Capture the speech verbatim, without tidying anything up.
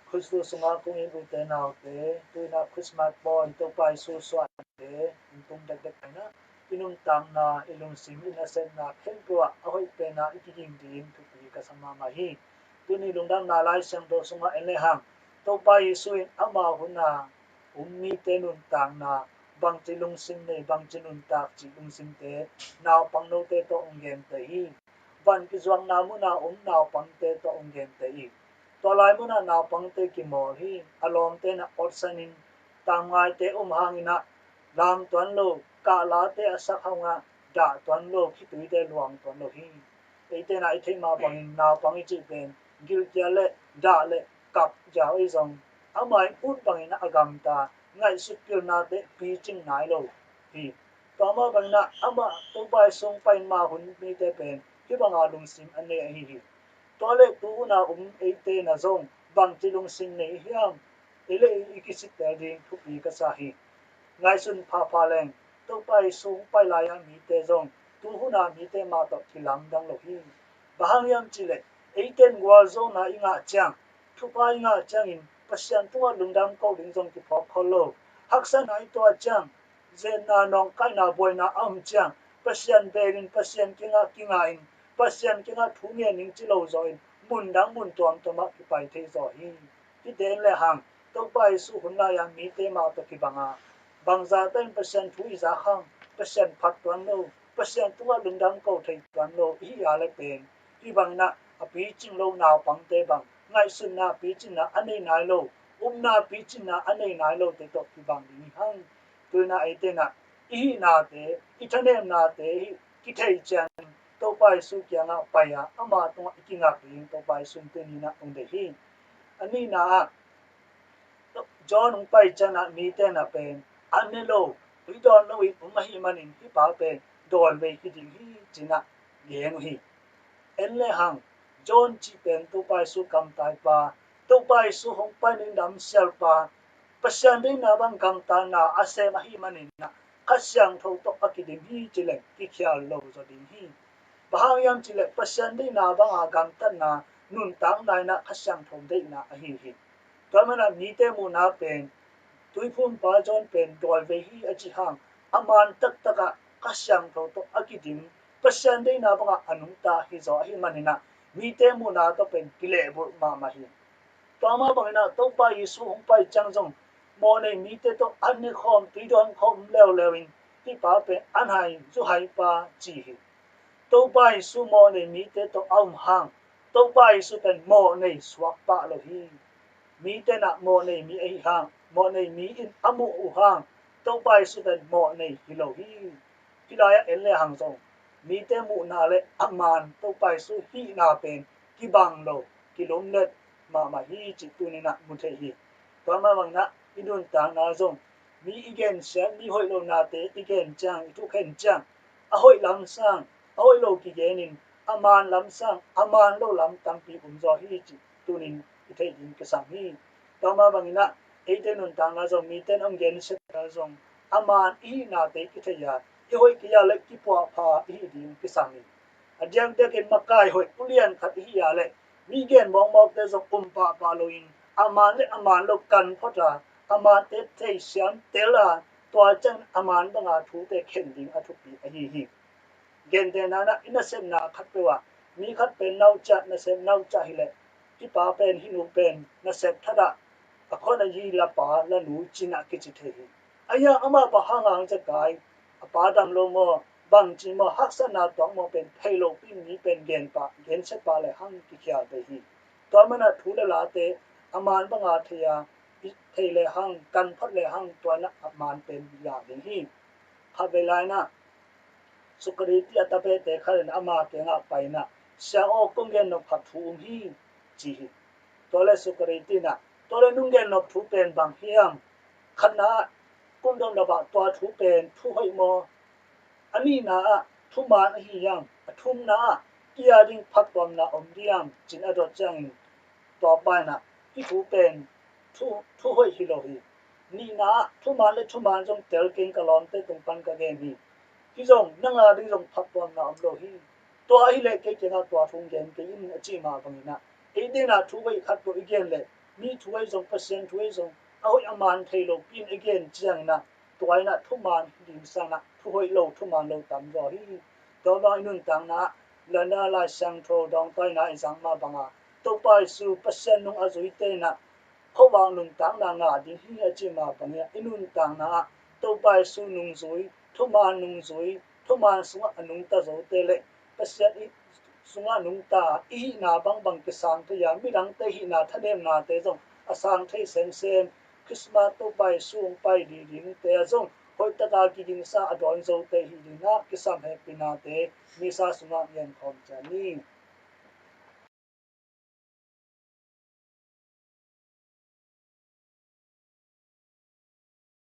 Khristu sungah kong it ute naute, tu-in ah Christmas pawi Topa Jesu suahte hong tung dekdek ahi-in ah, i nuntakna, i lungsim, i nasepna khempeuh ah a hoih pen ah i kiging ding thupi ka sa mahmah hi. Tuni lungdamna Lai Siangtho sungah en lehang, Topa Jesu in ama hun a om mite nuntakna, bangci lungsim nei, bangci nuntak cih lungsimte, naupang note tawh hong genteh hi. Van kizuakna mun a om naupangte tawh hong genteh hi. Tua lai mun a naupangte kimawl hi. A lawmte in ah otsanin, tamngaite om hangin ah lam tuan lo, kahlate a sak hangah dah tuan lo, khituite luang tuan lo hi. Eite in ah i theih mah bangin naupang i cih pen gilkial le dah le kap ziau ahi zong, ama in ut bangin ah a gamta, ngaihsut pilnate picing nai lo hi. Tua mah bangin ah amah Topa Jesu hong pai ma hun mite pen hih banga lungsim a nei ahi hi. Tua leh tu hun a om eite in ah zong bangci lungsim nei hiam? Ei le ei i kisittel ding thupi ka sa hi. Ngaihsun phapha leng, Topa Jesu hong pai lai-a mite zong tu hun a mite mah tawh kilamdang lo hi. Bang hang hiam cih leh, eite in gualzawhna i ngah ciang, thupha i ngah ciangin Pasian tungah lungdam ko ding zong kiphawk khol lo. Haksatna i tuah ciang, zetna, nawngkaina, buaina a om ciang, Pasian belin, Pasian kiangah kingahin, Pasian kiangah thu ngen ning ci lo zawin, mun dang mun tuamtuam ah kipai thei zaw hi. Hihte en lehang, Topa Jesu hun lai-a mite mah tawh kibang a, bangzah ta in Pasian thu i zak hang, Pasian phat tuan lo, Pasian tungah lungdam ko thei tuan lo i hih a leh pen, hih bangin ah a picing lo naupangte bang, ngaihsutna picingna a nei nai lo, upna picingna a nei nai lote tawh kibang ding hi hang. Tu-in ah eite in ah i hihnate, i thanemnate hih kithei ciangin Topa Jesu kiangah pai a, ama tungah i kingak ding Topa Jesu in tuni-in ah hong deih hi. A nihna ah, John hong pai ciangin ah mite in ah pen an ne lo, tui dawn lo in om ahih manin hih pa pen dawivei hi ding hi ci-in ah gen uh hi. En lehang, John cih pen Topa Jesu kamtaipa, Topa Jesu hong pai-in damsialpa, Pasian deihna bang gamtatna a sem ahih manin ah Kha Siangtho tawh a kidim hi ci leng kikhial lo zaw ding hi. Bang hang hiam cih leh Pasian deihna banga gamtatna, nuntakna in ah Kha Siangtho deihna ahi hi. Tua manin ah mite muhna pen, Tuiphumpa John pen dawivei hi a cih hang, a maan taktak ah Kha Siangtho tawh a kidim, Pasian deihna bangah a nungta hi zaw ahih manin ah mite muhna tawh pen kilehbulh mahmah hi. Tua mah bangin ah Topa Jesu hong pai ciang zong mawhnei mite tawh an ne khawm, tui dawn khawm leuleu in, hih pa pen an hai, zu hai pa ci hi. Topa Jesu mawhnei mite tawh a om hang, Topa Jesu pen mawhnei suak pah lo hi. Mite in ah mawhnei mi ahi hang, mawhnei mi in a muh uh hang, Topa Jesu pen mawhnei hi lo hi. Hih lai-ah en lehang zong mite muhna le a maan Topa Jesu hihna pen kibang lo, kilumlet mahmah hi cih tuni-in ah mu thei hi. Tua mah bangin ah i nuntakna zong mi i gensiat, mi hoih lonate i gen ciang, i thukhen ciang, a hoih lam sang a hoih lo kigenin, a maan lam sang a maan lo lam tampi om zaw hi cih tuni-in i theih ding kisam hi. Tua mah bangin ah eite nuntakna zong mite in hong gensiat zong a maan i hihnate kithei a, i hoih kei a leh kipuahpha i hih ding kisam hi. A diakdiakin makai hoih ulian khat i hih a leh mi gen mawkmawkte zong um pahpah loin, a maan le a maan lo kan phot a, a maante thei siam tel a, tua ciang a maan banga thute khen ding a thupi ahi hi. Gentehna in ah i nasepna khat peuh ah mi khat pen nau ciah, nasep nau ciah hi leh, hih pa pen, hih nu pen nasep that ah a khuan a yi la pa la nu ci-in ah kici thei hi. Ahi hang amah bang hang a hong zekai, a pa dam lo maw, bangci maw, haksatna tuak maw pen thei lopi in mi pen gen pah, gensia pah lehang kikhial thei hi. Tua manin ah thu le late a maan banga thei a, i thei lehang, kan phot lehang, tua in ah a maan pen lian ding hi. Khatvei lai-in ah Socrates a tapehte khat in ama kiangah pai-in ah, "Sia aw, kong gen nop khat thu om hi," ci hi. Tua leh Socrates in ah, "Tua leh nong gen nop thu pen bang hiam? Khatna ah, kong dot nop ah tua thu pen thu hoih maw? A nihna ah thuman ahi hiam? A thumna ah kei a ding phattuamna om diam?" ci-in a dot ciangin, tua pa in ah, "Hih thu pen thu, thu hoih hi lo hi. Nihna ah thuman le thuman zong tel keng, ka lawmte tung pan ka gen hi. Hih zong nang a ding zong phattuamna om lo hi. Tua ahih leh kei kiangah tua thu gen kei in," a cih mah bangin ah, eite in ah thu hoih khat tawh i gen leh Mi thu ei zong, Pasian thu ei zong a hoih a man thei lo pi in a gen ciangin ah, tua in ah thuman ding sang ah thuhoih lo, thuman lo tam zaw hi. Tua bang i nuntakna ah, Lana Lai Siangtho dawngtaina i zang mah banga, Topa Jesu Pasian nung a zuite in ah khuavak nuntakna ngah ding hi a ci mah bangin ah, i nuntakna ah Topa Jesu nungzui, thuman nungzui, thuman sungah a nungta zote le Pasian i sungah nungta i hihna bangbang kisang thei a, midangte hihna thanemnate zong a sang thei semsem, Christmas Topa Jesu hong pai ding dingte ah zong hoihtaka kigingsa a dawn zote hih dingah kisam hehpihnate Missa sungah genkhawm ciat ni.